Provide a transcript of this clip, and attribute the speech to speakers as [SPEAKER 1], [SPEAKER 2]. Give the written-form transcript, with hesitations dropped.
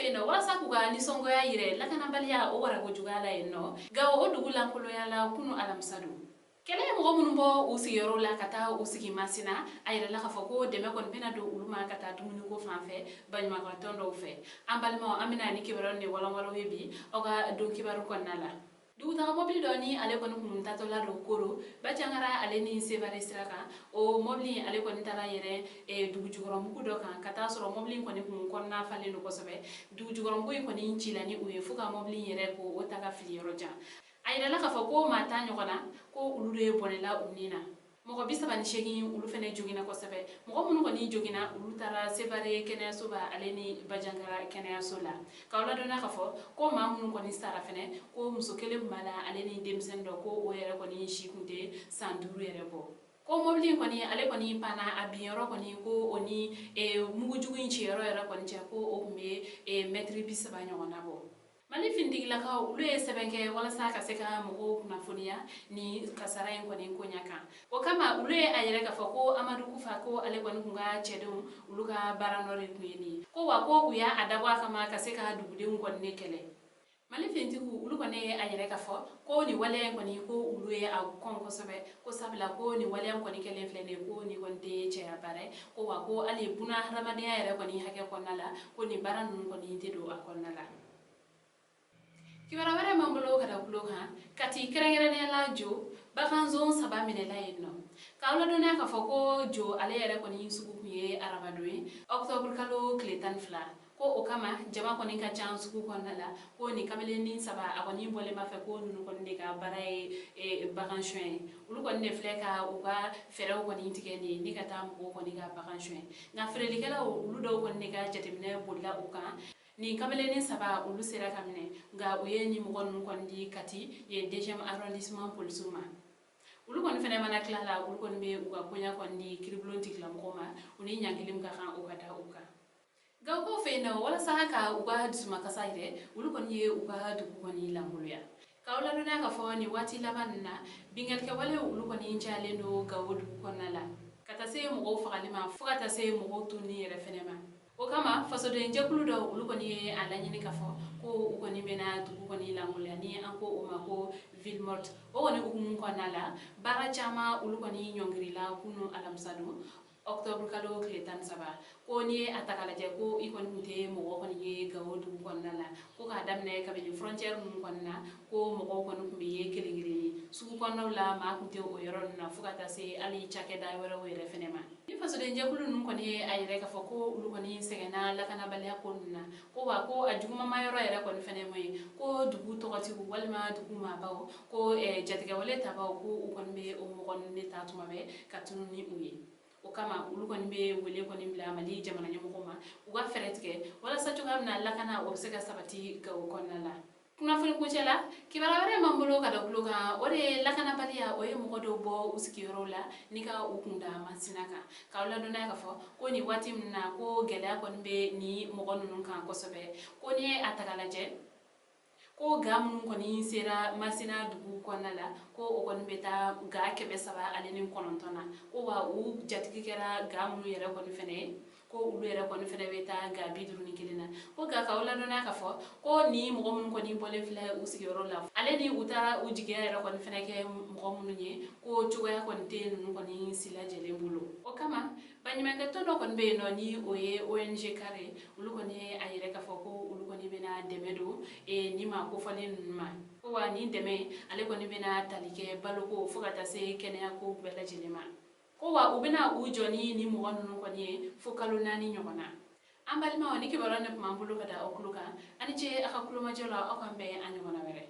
[SPEAKER 1] fɛ yen nɔ, walasa k'u ka nisɔngoya yira lakanabaliya o warako juguya la yen nɔ, Gawo o dugu lankolonya la kunu alamisa don. Kɛlɛ ye mɔgɔ minnu bɔ u sigiyɔrɔ la ka taa u sigi Masina, a yirala k'a fɔ ko dɛmɛ kɔni bɛna don olu ma ka taa dumuniko fan fɛ baɲumankɛtɔn dɔw fɛ. An balimaw, an bɛna ni kibaruyaw de walanwalan ye bi aw ka don kibaru kɔnɔna la. Dugutaga mɔbili dɔ ni ale kɔni kun tatɔla don Koro Bajangara ale ni Sevare sira kan, o mɔbili ale kɔni taara yɛrɛ dugujukɔrɔmugu dɔ kan ka taa sɔrɔ mɔbili in kɔni kun kɔnɔna falen don kosɛbɛ. Dugujukɔrɔmugu in kɔni cila ni u ye fo ka mɔbili in yɛrɛ ko o ta ka fili yɔrɔ jan. A yirala k'a fɔ ko maa 10 ɲɔgɔn na ko olu de bɔnɛla u ni na. Mɔgɔ 38, olu fana joginna kosɛbɛ. Mɔgɔ minnu kɔni joginna, olu taara Sevare kɛnɛyasoba ale ni Bajangara kɛnɛyaso la. K'aw ladɔnniya k'a fɔ ko maa minnu kɔni sara fɛnɛ, ko muso kelen tun b'a la ale ni denmisɛnnin dɔ, ko o yɛrɛ kɔni si tun tɛ san 5 yɛrɛ bɔ. Ko mɔbili in kɔni ale kɔni panna a binyɔrɔ kɔni, ko o ni mugujugu in ciyɔrɔ yɛrɛ kɔni cɛ, ko o tun bɛ mɛtiri 30 ɲɔgɔnna bɔ. Mali finitigilakaw, olu ye sɛbɛn kɛ walasa ka se ka mɔgɔw kunnafoniya ni kasara in kɔni koɲa kan. O kama, olu ye a yira k'a fɔ ko Amadu Kufa, ko ale kɔni kun ka cɛdenw, olu ka baara nɔ de tun ye nin ye, ko wa ko u y'a dabɔ a kama ka se ka dugudenw kɔni ne kɛlɛ. Mali finitigiw, olu kɔni ye a yira k'a fɔ ko nin waleya in kɔni, ko olu ye a kɔn kosɛbɛ, ko sabula ko nin waleya in kɔni kɛlen filɛ nin ye, ko nin kɔni tɛ cɛya baara ye, ko wa ko hali buna hadamadenya yɛrɛ kɔni hakɛ kɔnɔna la, ko nin baara ninnu kɔni tɛ don a kɔnɔna la. Kibaruya wɛrɛ m'an bolo ka da tulo kan, Kati kɛrɛnkɛrɛnnenya la, Jo baganzon saba minɛla yen nɔ. K'aw ladɔnniya k'a fɔ ko Jo ale yɛrɛ kɔni sugu kun ye arabadon ye, ɔkutɔburu kalo tile 12, ko o kama jama kɔni ka ca sugu kɔnɔna la. Ko nin kamelennin saba a kɔni bɔlen b'a fɛ ko ninnu kɔni de ka baara ye bagan suɲɛ ye. Olu kɔni de filɛ ka u ka fɛɛrɛw kɔni tigɛ nin ni ka taa mɔgɔw kɔni ka bagan suɲɛ. Nka feerelikɛlaw, olu dɔw kɔni de ka jateminɛ bolila u kan. Nin kamelennin saba, olu sera ka minɛ, nka u ye nin mɔgɔ ninnu kɔni di Kati ye deuxième arrondissement polisiw ma. Olu kɔni fɛnɛ mana tila la, olu kɔni bɛ u ka koɲa kɔni di kiiribulon tigilamɔgɔw ma, u ni ɲangili min ka kan, o ka da u kan. Gawokaw fɛ yen nɔ, walasa ka u ka dusumakasa yira, olu kɔni ye u ka dugu kɔni lankoloya. K'aw ladɔnniya k'a fɔ nin waati laban nin na, binkannikɛwalew, olu kɔni cayalen don Gawo dugu kɔnɔna la, ka taa se mɔgɔw fagali ma, fo ka taa se mɔgɔw tununi yɛrɛ fɛnɛ ma. O kama, fasodenjɛkulu dɔw, olu kɔni ye a laɲini k'a fɔ ko u kɔni bɛna dugu kɔni lankoloya, ni an ko o ma ko ville morte. O kɔni hukumu kɔnɔna la, baara caman, olu kɔni ɲɔngirila kunu alamisa don, octobre kalo tile 13. Ko n'i ye a ta k'a lajɛ, ko i kɔni tun tɛ mɔgɔ kɔni ye Gawo dugu kɔnɔna la, ko k'a daminɛ kabini frontière ninnu kɔni na, ko mɔgɔw kɔni tun bɛ ye kelen kelen ye sugu kɔnɔnaw la, maa tun tɛ o yɔrɔ ninnu na, fo ka taa se hali cakɛda wɛrɛw yɛrɛ fɛnɛ ma. Ni fasodenjɛkulu ninnu kɔni ye a yira k'a fɔ ko olu kɔni sɛgɛnna lakanabaliya ko ninnu na, ko wa ko a jugumama yɔrɔ yɛrɛ kɔni fɛnɛ mun ye, ko dugu tɔgɔtigiw walima dugu maabaw, ko jatigɛwale tabaw, ko u kɔni bɛ o mɔgɔ ninnu de ta tuma bɛɛ ka tunu ni u ye. O kama, olu kɔni bɛ wele kɔni bila Mali jamana ɲɛmɔgɔw ma, u ka fɛɛrɛ tigɛ walasa cogoya min na lakana o bɛ se ka sabati Gawo kɔnɔna la. Kunnafoni kuncɛ la, kibaruya wɛrɛ m'an bolo ka da tulo kan, o de ye lakanabaliya, o ye mɔgɔ dɔw bɔ u sigiyɔrɔw la ni ka u kun da Masina kan. K'aw ladɔnniya k'a fɔ ko nin waati min na, ko gɛlɛya kɔni bɛ nin mɔgɔ ninnu kan kosɛbɛ. Ko n'i ye a ta k'a lajɛ, ko ga minnu kɔni sera Masina dugu kɔnɔna la, ko o kɔni bɛ taa ga 309 na. Ko wa u jatigi kɛra ga minnu yɛrɛ kɔni fɛnɛ ye, ko olu yɛrɛ kɔni fɛnɛ bɛ taa ga 51 na. Ko ga k'aw ladɔnniya k'a fɔ ko ni mɔgɔ minnu kɔni bɔlen filɛ u sigiyɔrɔ la, ale ni u taara u jigiya yɛrɛ kɔni fɛnɛ kɛ mɔgɔ minnu ye, ko cogoya kɔni tɛ ninnu kɔni si lajɛlen bolo. O kama, baɲumankɛtɔn dɔ kɔni bɛ yen nɔ, ni o ye ONG CARE ye, olu kɔni ye a yira k'a fɔ ko olu kɔni bɛna dɛmɛ don nin maa kofɔlen ninnu ma. Ko wa nin dɛmɛ ale kɔni bɛna tali kɛ baloko fo ka taa se kɛnɛyako bɛɛ lajɛlen ma. Ko wa u bɛna u jɔ ni nin mɔgɔ ninnu kɔni ye fo kalo 4 ɲɔgɔn na. An balimaw, ni kibaruya ne tun b'an bolo ka da aw tulo kan. A ni ce a ka kulomajɔ la. Aw k'an bɛn a ɲɔgɔnna wɛrɛ.